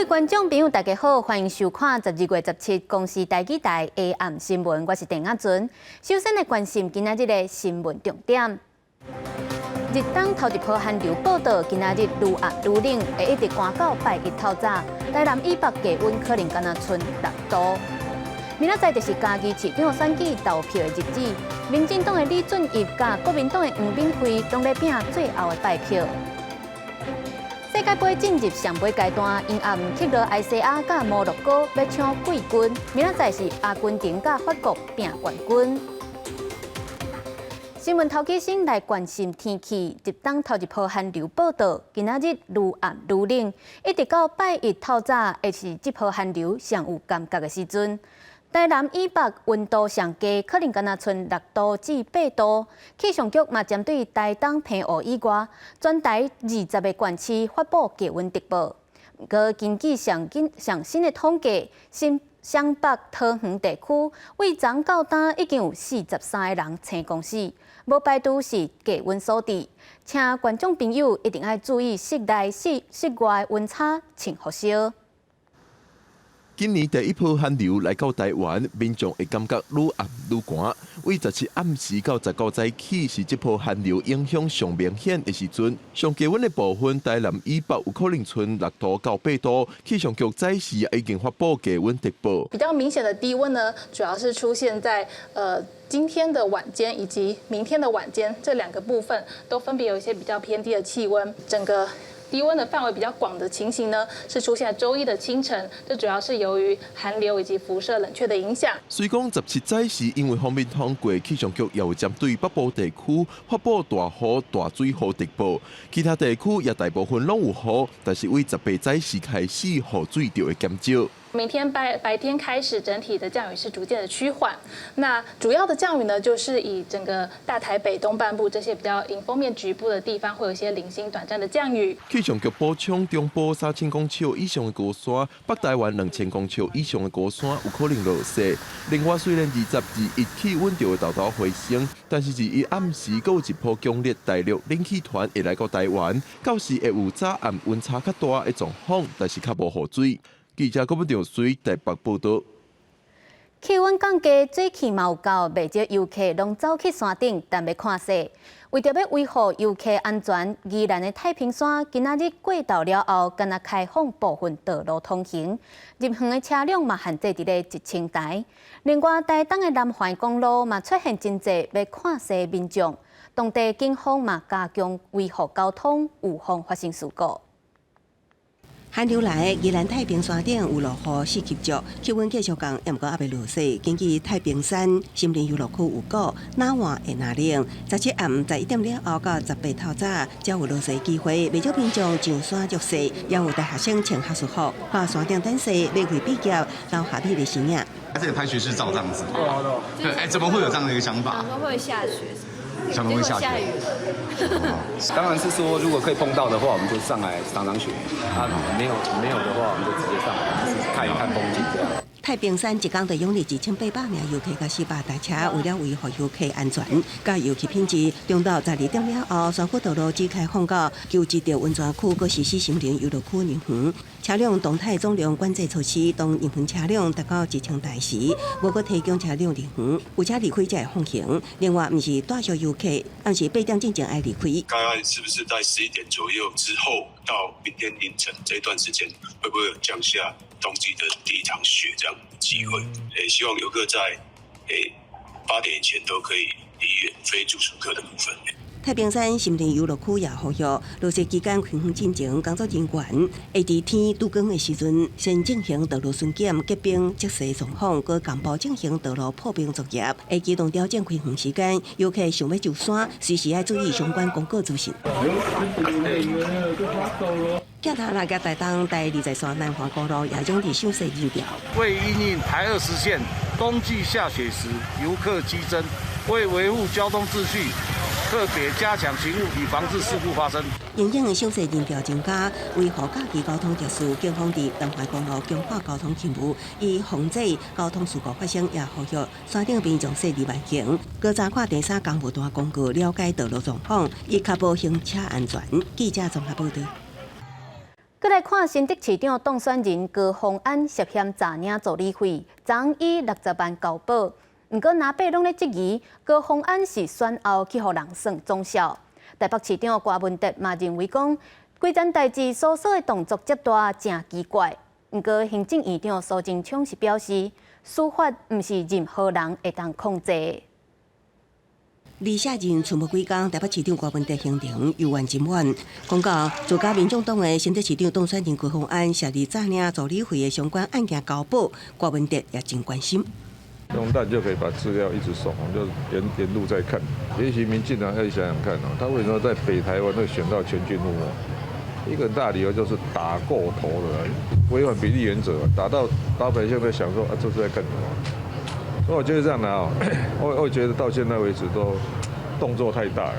位觀眾朋友，大家好，歡迎收看12月17公視台語台下暗新聞，我是鄭亞尊。首先來關心今仔日的新聞重點。日東頭一波寒流報到，今仔日愈暗愈冷，會一直寒到拜一透早。台南以北低溫可能干焦賰6度。明仔載就是嘉義市長選舉投票的日子，民進黨的李俊逸佮國民黨的黃敏惠攏咧拚最後的拜票。世界盃進入上尾階段，𪜶暗克羅埃西亞佮摩洛哥欲搶季軍，明仔載是阿根廷佮法國拚冠軍。新聞頭起先來關心天氣，日東頭一波寒流報到，今仔日愈暗愈冷，一直到拜一透早，會是這波寒流上有感覺的時陣。台南以北溫度上低，可能干焦賰6度至8度。氣象局嘛針對台東澎湖以外，全台20個縣市發布低溫特報。毋過根據上近上新的統計，新雙北桃園地區，對昨到今已經有43個人青光死，無排除是低溫所致。請觀眾朋友一定愛注意室內室室外溫差，穿予燒。今年第一波寒流來到台灣，民眾會感覺愈暗愈寒。對17暗時到19早起是這波寒流影響上明顯的時陣。上低溫的部分，台南以北有可能賰6度到8度。氣象局早時已經發布低溫特報。比較明顯的低溫呢，主要是出現在今天的晚間以及明天的晚間這兩個部分，都分別有一些比較偏低的氣溫。整個低溫的範圍比較廣的情形呢，是出現在週一的清晨，這主要是由於寒流以及輻射冷卻的影響。雖講十七早時因為鋒面通過，氣象局也有針對北部地區發布大雨、大水雨特報，其他地區也大部分攏有雨，但是對18早時開始雨水就會減少。明天白白天開始，整體的降雨是逐漸的趨緩。那主要的降雨呢，就是以整個大台北東半部這些比較迎風面局部的地方，會有一些零星短暫的降雨。氣象局補充，中部3000公尺以上的高山，北台灣2000公尺以上的高山有可能落雪。另外，雖然20、21氣溫就會沓沓回升，但是21暗時閣有一波強烈大陸冷氣團會來到台灣，到時會有早暗溫差較大的狀況，但是較無雨水。記者郭文水台北報道。氣溫降低，水氣嘛有夠，袂少遊客攏走去山頂，等欲看雪。為著欲維護遊客安全，宜蘭的太平山今仔日過晝了後，干焦開放部分道路通行，入園的車輛嘛限制佇咧1000台。另外，台東的南環公路嘛出現真濟欲看雪民眾，當地警方嘛加強維護交通，預防發生事故。寒流來，宜蘭太平山頂有落雨四級足，氣溫繼續降，猶毋過猶未落雪。根據太平山森林遊樂區預告，哪晚會若冷，17暗11點了後到18透早，才有落雪機會。袂少民眾上山捉雪，也有大學生穿學士服，到山頂等雪，欲為畢業留下美麗身影。這個拍學士照這樣子，對，哎，怎麼會有這樣的一個想法？想說會下雪，想說會下雪。下雨了。當然是說，如果可以碰到的話，我們就上來賞賞雪；啊，沒有沒有的話，我們就直接上來看一看風景這樣。太平山一工就湧入2800名遊客佮400台車，為了維護遊客安全，佮遊客品質，中晝12點了後，山區道路只開放到求職著溫泉區，閣實施森林遊樂區入園車輛動態總量管制措施。當入園車輛達到1000台時，無閣提供車輛入園，有車離開才會放行。另外，毋是帶小遊客，暗時8點進前愛離開。大概是不是在11點左右之後到明天凌晨這段時間，會不會有降下冬季的第一場雪這樣的機會？希望遊客在8點以前都可以離園，非住宿客的部分。太平山森林遊樂區也呼籲，落雪期間開園進前，工作人員會佇天拄光的時陣，先進行道路巡檢、結冰、測試狀況，閣同步進行道路破冰作業，會機動調整開園時間。遊客想欲上山，隨時愛注意相關公告資訊。鏡頭來個台東台20線南環公路也湧入賞雪人潮。為因應台20線冬季下雪時遊客激增，為維護交通秩序，特別加強勤務，以防止事故發生。因應賞雪人潮增加，維護假期交通秩序，警方佇南環公路強化交通勤務，以防止交通事故發生，也呼籲山頂民眾細膩慢行，閣查看登山公務單公告，了解道路狀況，以確保行車安全。記者綜合報道。閣來看新竹市長當選人高虹安涉嫌詐領助理費，昨以60萬交保。毋過藍白攏咧質疑高虹安是選後去予人算總數。台北市長柯文哲嘛認為講，規件代誌搜索的動作遮大，誠奇怪。毋過行政院長蘇貞昌是表示，司法毋是任何人會當控制。離卸任賰無幾工，台北市長柯文哲行程猶原真滿。講到自家民眾黨的新竹市長當選人高虹安涉入詐領助理費的相關案件交保，柯文哲也真關心。用蛋就可以把資料一直送，我們就沿路在看。也許民進黨要想想看哦，他為什麼在北台灣會選到全軍覆沒？一個很大理由就是打過頭了，違反比例原則，打到老百姓在想說啊，這是在幹什麼？所以我覺得這樣的啊，我覺得到現在為止都動作太大了。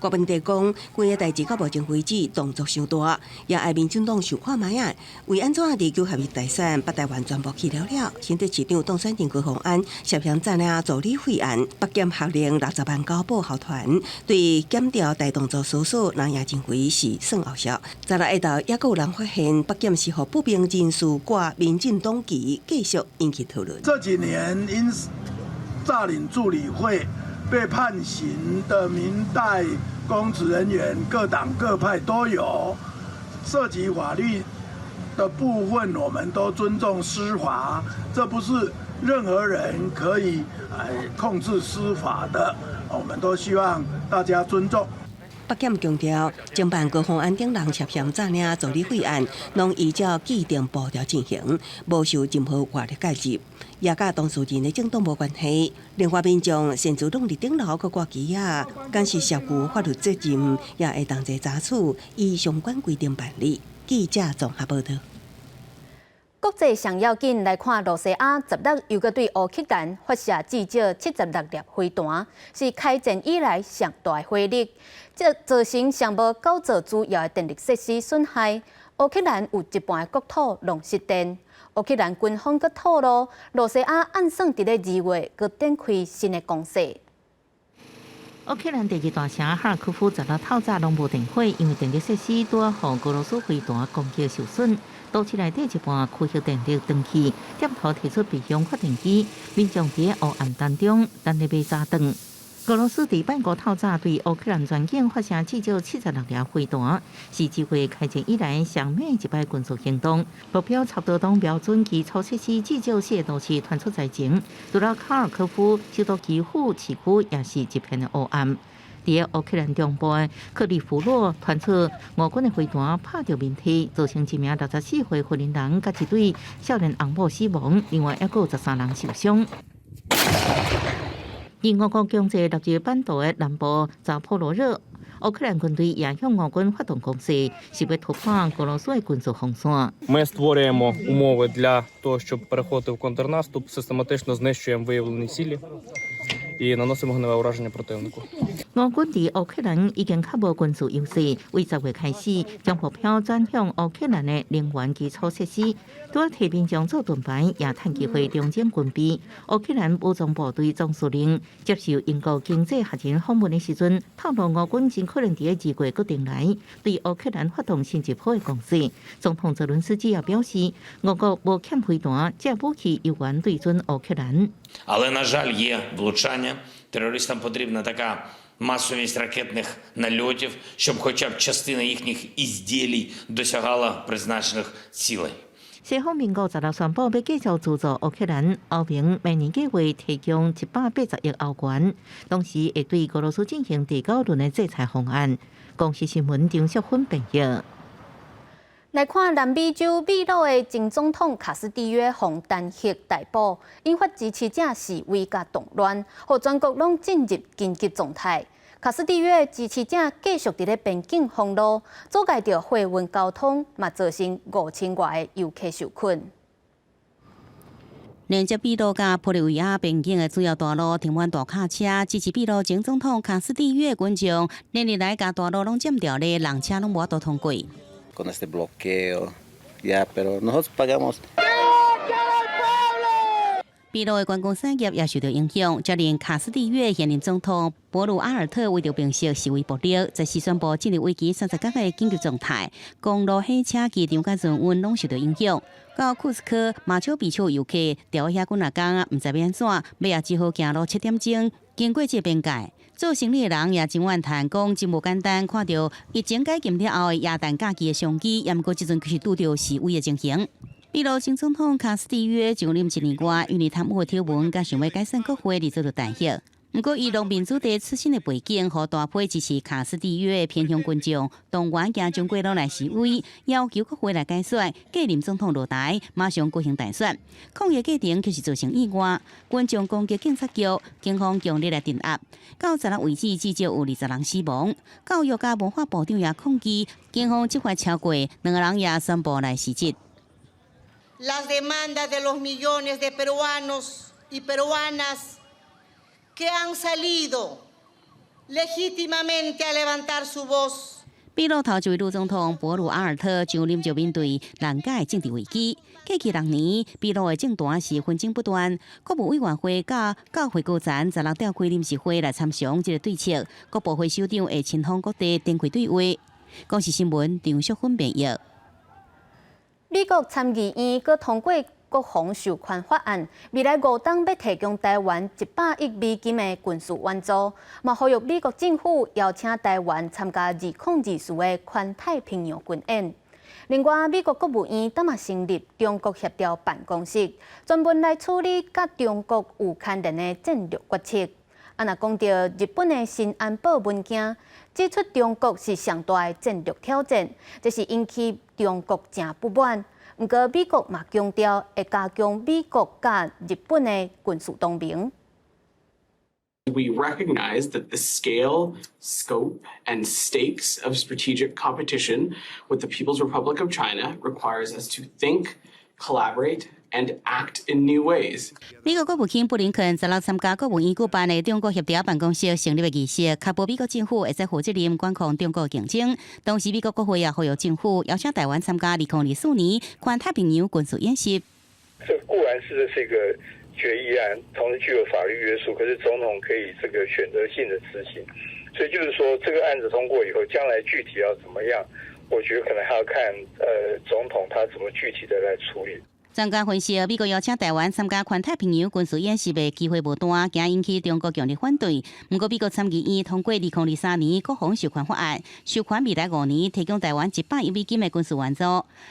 柯文哲講，規个代誌到目前為止動作傷大，也愛民進黨想看覓仔，為按怎佇九合一大選，北台灣全部去了了，新竹市長當選人高虹安涉嫌詐領助理費案，北檢下令60萬交保後傳，對檢調大動作搜索，人也認為是算後數。昨日下晝，猶閣有人發現北檢是予不明人士掛民進黨旗，繼續引起討論。這幾年因詐領助理費被判刑的民代公職人員，各黨各派都有，涉及法律的部分，我們都尊重司法，這不是任何人可以控制司法的，我們都希望大家尊重。北檢強調，偵辦高虹安等人涉嫌詐領助理費案，攏依照既定步調進行，無受任何外力介入，也佮當事人的政黨無關係。另外，民眾擅自攏佇頂樓閣掛旗仔，敢是涉及法律責任，也會同齊查處，依相關規定辦理。記者綜合報道。國際上要緊來看，露西亞16又閣對烏克蘭發射至少76粒飛彈，是開戰以來上大火力，這造成上無九座主要的電力設施損害。烏克蘭有一半的國土攏失電。烏克蘭軍方閣透露，露西亞暗算佇咧2月閣展開新的攻勢。烏克蘭第二大城哈爾科夫16透早攏無電火，因為電力設施拄仔予俄羅斯飛彈攻擊受損。都市內底一半區域電力斷去，店頭提出備用發電機，民眾佇黑暗當中等咧買早頓。俄羅斯佇拜五透早對烏克蘭全境發射至少76粒飛彈，是自會開戰以來上猛一擺軍事行動。目標差不多當標準基礎設施至少四個都市傳出災情，除了卡爾科夫、首都基輔市區也是一片的黑暗。佇烏克蘭中部的克里夫洛傳出俄軍的飛彈拍著民宅，造成一名64歲婦人佮一對少年翁某死亡，另外猶閣有13人受傷。而俄國強制納入版圖的南部扎波羅熱，烏克蘭軍隊也向俄軍發動攻勢，是欲突破俄羅斯的軍事防線。 Ми створюємо умови для того, щоб переходити в контрнаступ, систематично знищуємо виявлені цілі і наносимо вогневе ураження противнику. 俄軍佇烏克蘭已經較無軍事優勢，為10月開始將目標轉向烏克蘭的能源基礎設施，除了替民眾做盾牌，也趁機會重整軍備。烏克蘭武裝部隊總司令接受英國經濟學人訪問的時陣，透露俄軍真可能佇2月閣轉來對烏克蘭發動新一波的攻勢。總統澤倫斯基也表示，俄國無欠飛彈，這武器猶原對準烏克蘭。 Але, на жаль, є влучання. Терористам потрібна така масовість ракетних нальотів, щоб хоча б частина їхніх изделий досягала призначених цілей. 西方盟國16宣布欲繼續資助烏克蘭，歐盟明年計劃提供180億歐元，同時會對俄羅斯進行第九輪的制裁方案。公視新聞張淑芬編譯。來看南美洲秘魯的前總統卡斯蒂約予彈劾逮捕，引發支持者示威佮動亂，予全國攏進入緊急狀態。卡斯蒂約支持者繼續佇咧邊境封路，阻礙著貨運交通，嘛造成5000外个遊客受困。連接秘魯佮玻利維亞邊境的主要大路停滿大卡車，支持秘魯前總統卡斯蒂約群眾，連日來共大路攏佔著咧，人車攏無法度通過。 Con este bloqueo, ya, pero nosotros pagamos. 秘魯的觀光產業也受到影響，就連卡斯蒂約現任總統博魯阿爾特為著平息示威暴力，在時宣布進入為期30天的緊急狀態，公路、火車、機場佮船運攏受到影響。到庫斯科、馬丘比丘遊客佇遐幾若工，毋知欲按怎，尾仔只好行路7點鐘經過這個邊界。做生意的人也真怨嘆，講真無簡單，看著疫情解禁了後的耶誕假期的商機，毋過這陣卻是拄著示威的情形。秘魯前總統卡斯蒂約上任一年外，因為貪污的醜聞，佮想欲解散國會而遭到彈劾。毋過，伊農民主地出身的背景，予大批支持卡斯蒂約的偏鄉群眾動員行全國攏來示威，要求國會來改選，繼任總統落台，馬上舉行大選。抗議過程卻是造成意外，群眾攻擊警察局，警方強力來鎮壓。到十六為止，至少有20人死亡。教育佮文化部長也抗議，警方執法超過，兩个人也宣布來辭職。 Las demandas de los millones de peruanos y peruanas que han salido legítimamente a levantar su voz. 秘魯頭一位女總統博魯阿爾特上任就面對難解政治危機。過去6年，秘魯的政壇是紛爭不斷。國務委員會佮教會高層十六召開臨時會來參詳這個對策。各部會首長會親訪各地展開對話。公視新聞張淑芬編譯。美國參議院閣通過國防授權法案，未來5冬欲提供台灣100億美金的軍事援助，嘛呼籲美國政府邀請台灣參加2024的環太平洋軍演。另外，美國國務院今嘛成立中國協調辦公室，專門來處理佮中國有牽連的戰略決策。啊，若講著日本的新安保文件，指出中國是上大的戰略挑戰，這是引起中國誠不滿。毋過美國嘛強調會加強美國佮日本的軍事同盟。 We recognize that the scale, scope, and stakes of strategic competition with the People's Republic of China requires us to think, collaborate, and act in new ways. 美國國務卿布林肯十六參加國務院舉辦的中國協調辦公室成立的儀式，確保美國政府會使負責任管控中國競爭。同時，美國國會也呼籲政府邀請台灣參加2024年環太平洋軍事演習。這固然是這個決議案，同時具有法律約束，可是總統可以這個選擇性的執行。所以就是說，這個案子通過以後，將來具體要怎麼樣，我覺得可能還要看總統他怎麼具體的來處理。專家分析，美國邀請台灣參加環太平洋軍事演習的機會無大，驚引起中國強烈反對。毋過，美國參議院通過2023年國防授權法案，授權未來5年提供台灣100億美金的軍事援助。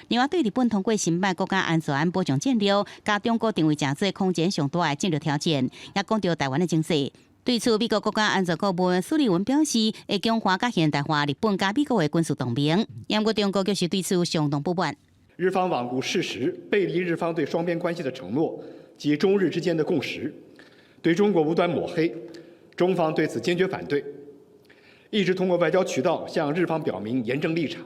另外，對日本通過新版國家安全保障戰略，共中國定位成做空前上大的戰略挑戰，也講著台灣的情勢。對此，美國國家安全顧問蘇利文表示，會強化佮現代化日本佮美國的軍事同盟。毋過中國卻是對此相當不滿。日方罔顧事實，背離日方對雙邊關係的承諾及中日之間的共識，對中國無端抹黑，中方對此堅決反對，一直通過外交渠道向日方表明嚴正立場。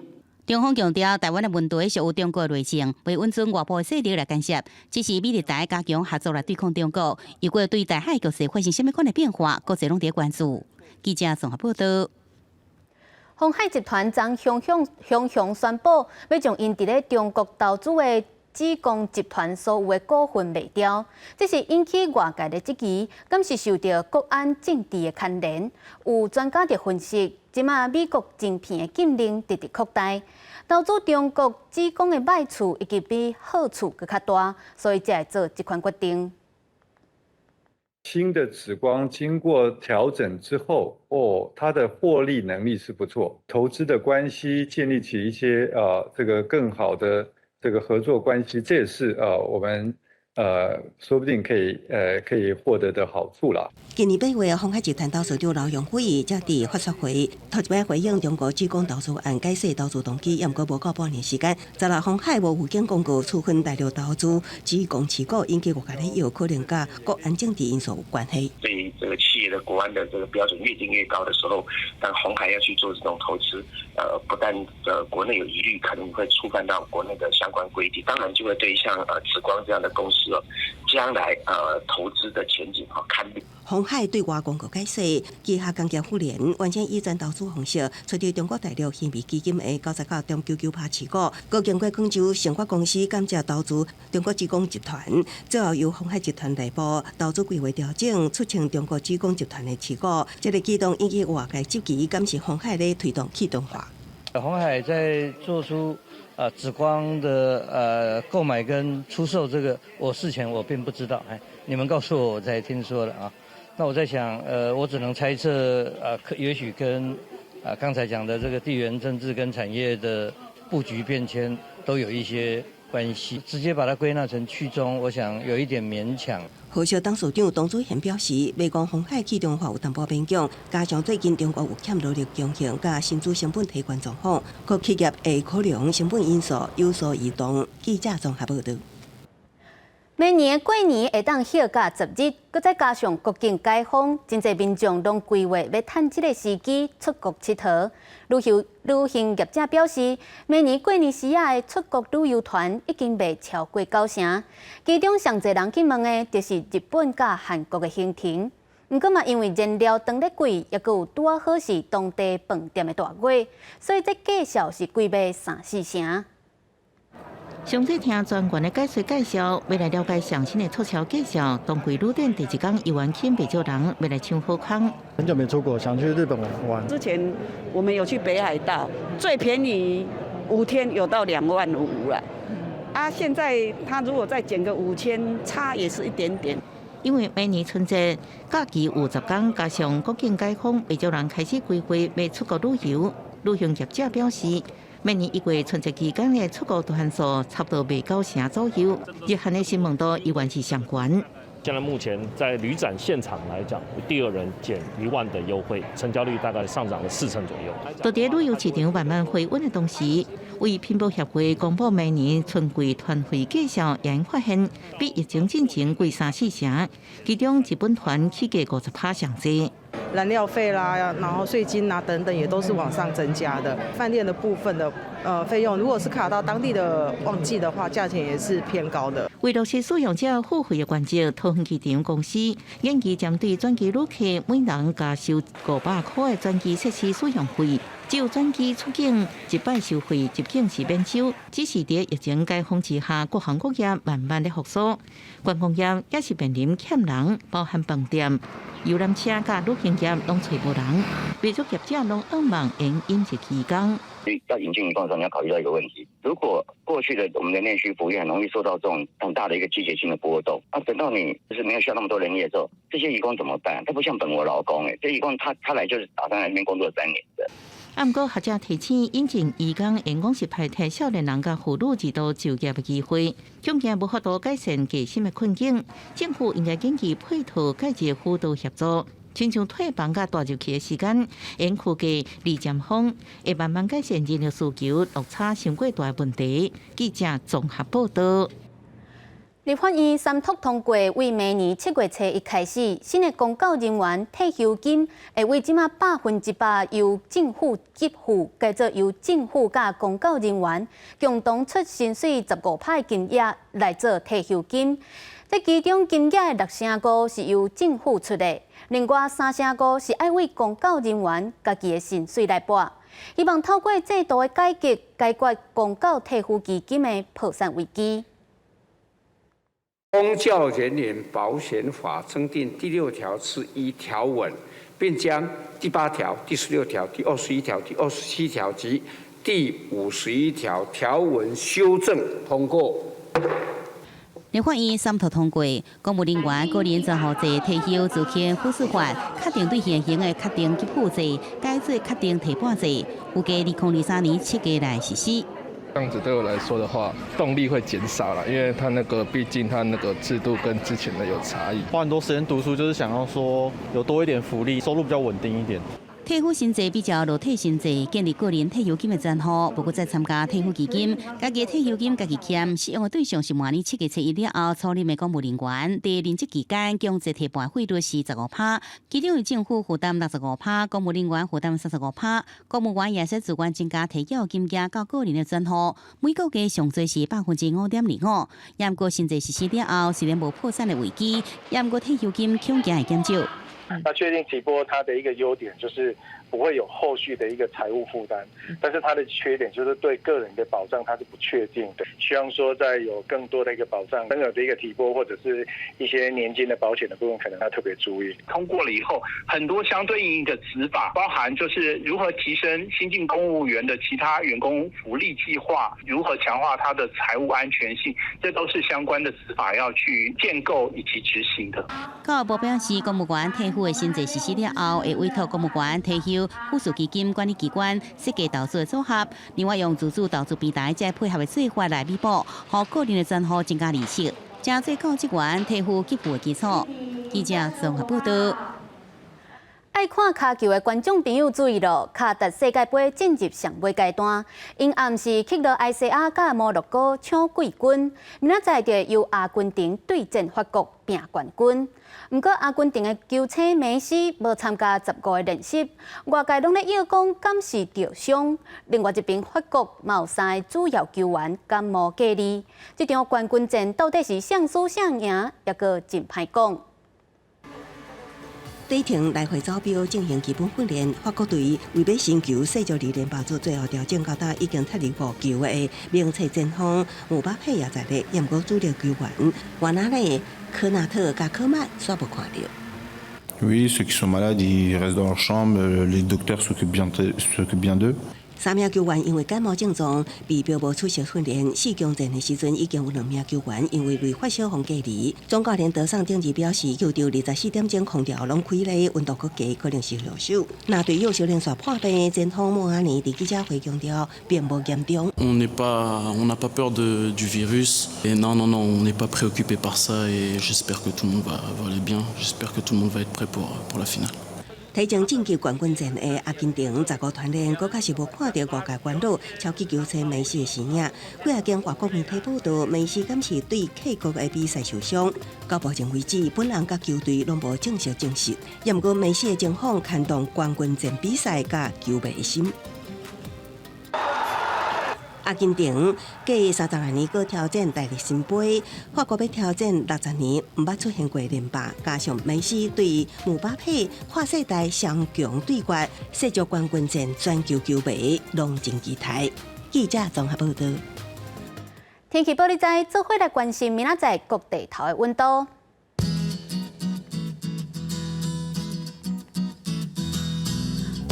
中方強調，台灣的問題是由中國內政，袂允准外部的勢力來干涉，只是美日台加強合作來對抗中國。如果對台海局勢發生啥物款的變化，國際攏佇關注。記者綜合報道。鴻海集團昨雄雄雄雄宣布，欲將𪜶佇咧中國投資的紫光集團所有的股份賣掉，這是引起外界的質疑，敢是受著國安政治的牽連？有專家佇分析，這馬美國晶片的禁令直直擴大，投資中國紫光的壞處以及比好處閣較大，所以才會做這款決定。新的紫光經過調整之後，哦，它的獲利能力是不錯，投資的關係建立起一些這個更好的這個合作關係，這也是我們說不定可以獲得的好處啦。今年8月，鴻海集團董事長劉揚偉才佇法說會頭一擺回應中國紫光投資案解釋投資動機，毋過無夠半年時間，十六鴻海無預警公告處分大陸投資紫光持股，引起外界咧有可能佮國安政治因素有關係。對這個企業的國安的這個標準越定越高的時候，當鴻海要去做這種投資，不但國內有疑慮，可能會觸犯到國內的相關規定，當然就會對像紫光這樣的公司。說將來投資的前景哈堪慮。鴻海對外公告解釋，旗下工業富聯完全以轉投資方式，取得中國大陸興美基金的99.99%持股，閣經過廣州成發公司間接投資中國紫光集團，最後由鴻海集團內部投資規劃調整，出清中國紫光集團的持股。這個舉動引起外界質疑，敢是鴻海咧推動去中化？鴻海在做出紫光的購買跟出售這個，我事前我並不知道，哎，你們告訴我，我才聽說的啊。那我在想，我只能猜測，可也許跟剛才講的這個地緣政治跟產業的布局變遷都有一些關係。直接把它歸納成去中，我想有一點勉強。豪碩董事長董子賢表示，袂講鴻海去中化有淡薄勉強，加上最近中國有欠勞力供應，佮薪資成本提懸狀況，各企業會考量成本因素有所移動。記者綜合報道。每年過年會當歇假10日，閣再加上國境解封，真濟民眾攏規劃欲趁這个時機出國𨑨迌。旅行業者表示，明年過年時仔的出國旅遊團已經賣超過九成。其中上濟人去問的，就是日本佮韓國的行程。毋過嘛，因為燃料當咧貴，抑閣有拄仔好是當地飯店的大月，所以這價數是規賣三四成。上次聽專員的解說介紹，欲來了解上新的促銷介紹。當季旅店第一工猶原吸引袂少人欲來搶好康。很久沒出國，想去日本玩。之前我們有去北海道，最便宜5天有到2萬5了。啊，現在他如果再減個5000，差也是一點點。因為每年春節假期有10工，加上國境解封，袂少人開始規劃欲出國旅遊。旅行業者表示，每年1月春節期間的出國團數差不多賣九成左右，日韓的詢問度依然是上懸。現在目前在旅展現場來講，第二人減1萬的優惠，成交率大概上漲了4成左右。佇旅遊市場慢慢回溫的同時，為拼搏協會公布明年春季團費介紹，也發現比疫情進前貴三四成，其中日本團起價50%上濟。燃料費啦，然後稅金啊等等，也都是往上增加的。飯店的部分的費用，如果是卡到當地的旺季的話，價錢也是偏高的。為落實使用者付費的原則，桃園機場公司研究針對轉機旅客每人加收500塊的轉機設施使用費，只有轉機出境一擺收費，入境是免收。只是佇疫情解封之下，各行各業慢慢咧復甦，觀光業也是面臨欠人，包含飯店、遊覽車佮旅行業攏揣無人，袂少業者攏向望會引入移工。要引進移工的時候，你要考慮到一個問題：如果過去的我們的內需服務業很容易受到這種很大的一個季節性的波動，那等到你就是沒有需要那麼多人力的時候，這些移工怎麼辦？他不像本國勞工，誒，這移工他來就是打算來這邊工作3年的。啊，毋過學者提醒，引進移工會講是排斥少年人佮婦女二度就業的機會，恐驚無法度改善低薪的困境。政府應該緊急配套解決輔導協助，親像退房佮帶入去的時間，延區過二尖峰，會慢慢改善人力需求落差傷過大的問題。記者綜合報道。立法院三讀通過，為明年7月初一開始，新的公教人員退休金會為這馬100%由政府給付，改做由政府佮公教人員共同出薪水15%的金額來做退休金。這其中金額的6成5是由政府出的，另外3成5是愛為公教人員家己的薪水來撥。希望透過制度的改革，解決公教退撫基金的破產危機。公教人員保險法增訂第6條之1條文，並將第8條、第16條、第21條、第27條及第51條條文修正通過。立法院三讀通過，公務人員個人綜合制退休資遣輔助法，確定對現行的確定給付制改做確定提撥制，預計2023年7月來實施。這樣子對我來說的話，動力會減少了，因為他那個畢竟他那個制度跟之前的有差異。花很多時間讀書，就是想要說有多一點福利，收入比較穩定一點。退退撫新制比較落退新制，建立個人退休金的專戶，無閣再參加退撫基金，家己的退休金家己儉。適用的對象是滿年7月初1了後初任的公務人員，佇任職期間強制提撥費率是15%，其中由政府負擔65%，公務人員負擔35%。公務員也使自願增加提繳金額到個人的專戶，每個月上濟是5.25%。毋過新制實施了後，雖然無破產的危機，毋過退休金恐驚會減少。那確定提撥它的一個優點就是不會有後續的一個財務負擔，但是它的缺點就是對個人的保障它是不確定的。希望說在有更多的一個保障，等額的一個提撥或者是一些年金的保險的部分，可能要特別注意。通過了以後，很多相對應的子法，包含就是如何提升新進公務員的其他員工福利計劃，如何強化他的財務安全性，這都是相關的子法要去建構以及執行的。教育部表示，公務員退撫的新制實施了後，會委託公務員退休撫恤基金管理機關設計投資的組合，另外用自主投資平台這配合的做法來彌補，予個人的專戶增加利息，成做公職員退撫給付的基礎。記者綜合報導。愛看跤球的觀眾朋友注意咯，卡達世界盃進入上尾階段，𪜶暗時克羅埃西亞佮摩洛哥搶季軍，明仔載就由阿根廷對戰法國拼冠軍。毋過阿根廷的球星梅西無參加15個練習，外界攏咧臆講敢是著傷。另外一邊法國嘛有三个主要球員感冒隔離，這場冠軍戰到底是誰輸誰贏，猶閣真歹講。底層來回走標進行基本訓練，法國隊為欲尋求世足二連霸做最後調整，到今已經踢入五球的名冊前鋒姆巴佩也在列，毋過主力球員瓦納內、科納特佮科曼煞無看著。 Oui, ceux qui sont malades, ils restent dans leur chambre, les docteurs s'occupent bien d'eux. 三名球員因為感冒症狀被逼無出席訓練。四強戰的時陣，已經有兩名球員因為類發燒予隔離。總教練德尚頂日表示，球場24點鐘空調攏開咧，溫度閣低，可能是熱手。那隊友小連續破病，前鋒莫阿尼佇記者會強調，並無嚴重。 On n'est pas, on n'a pas peur du virus. Et non, non, non, on n'est pas préoccupé par ça. Et j'espère que tout le monde va aller bien. J'espère que tout le monde va être prêt pour la finale. 提前晉級冠軍戰的阿根廷15團練，閣確實無看著外界關注超級球星梅西的身影。幾仔間外國媒體報導，梅西敢是對客國的比賽受傷。到目前為止，本人佮球隊攏無正式證實。也毋過梅西的情況牽動冠軍戰比賽佮球迷的心。阿根廷隔36年閣挑戰大力神盃，法國欲挑戰60年毋捌出現過連霸，加上梅西對姆巴佩跨世代雙強對決，世足冠軍戰全球球迷攏真期待。記者綜合報導。天氣報你知，做伙來關心明仔載各地頭的溫度。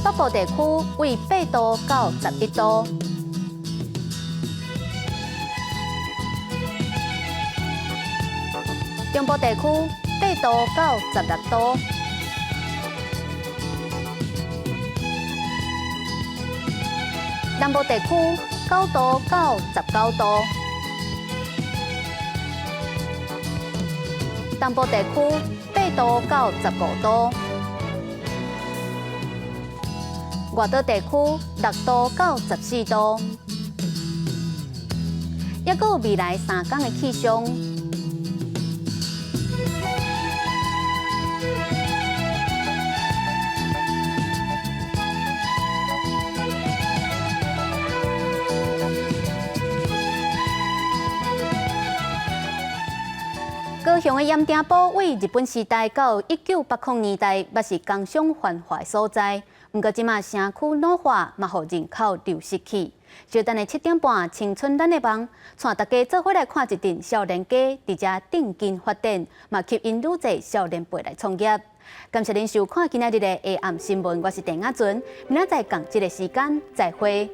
北部地區為8度到11度。中部地區8度到16度，南部地區9度到19度，東部地區8度到15度，外島地區6度到14度，猶閣有未來3天的氣象。高雄的鹽埕埔位日本時代到1980年代，捌是工商繁華的所在。毋過這馬城區老化，嘛予人口流失去。小等下7點半，青春咱的夢，帶大家做伙來看一陣少年家佇遮頂緊發展，嘛吸引愈濟少年輩來創業。感謝恁收看今仔日的下暗新聞，我是鄭亞純，明仔載仝這个時間再會。。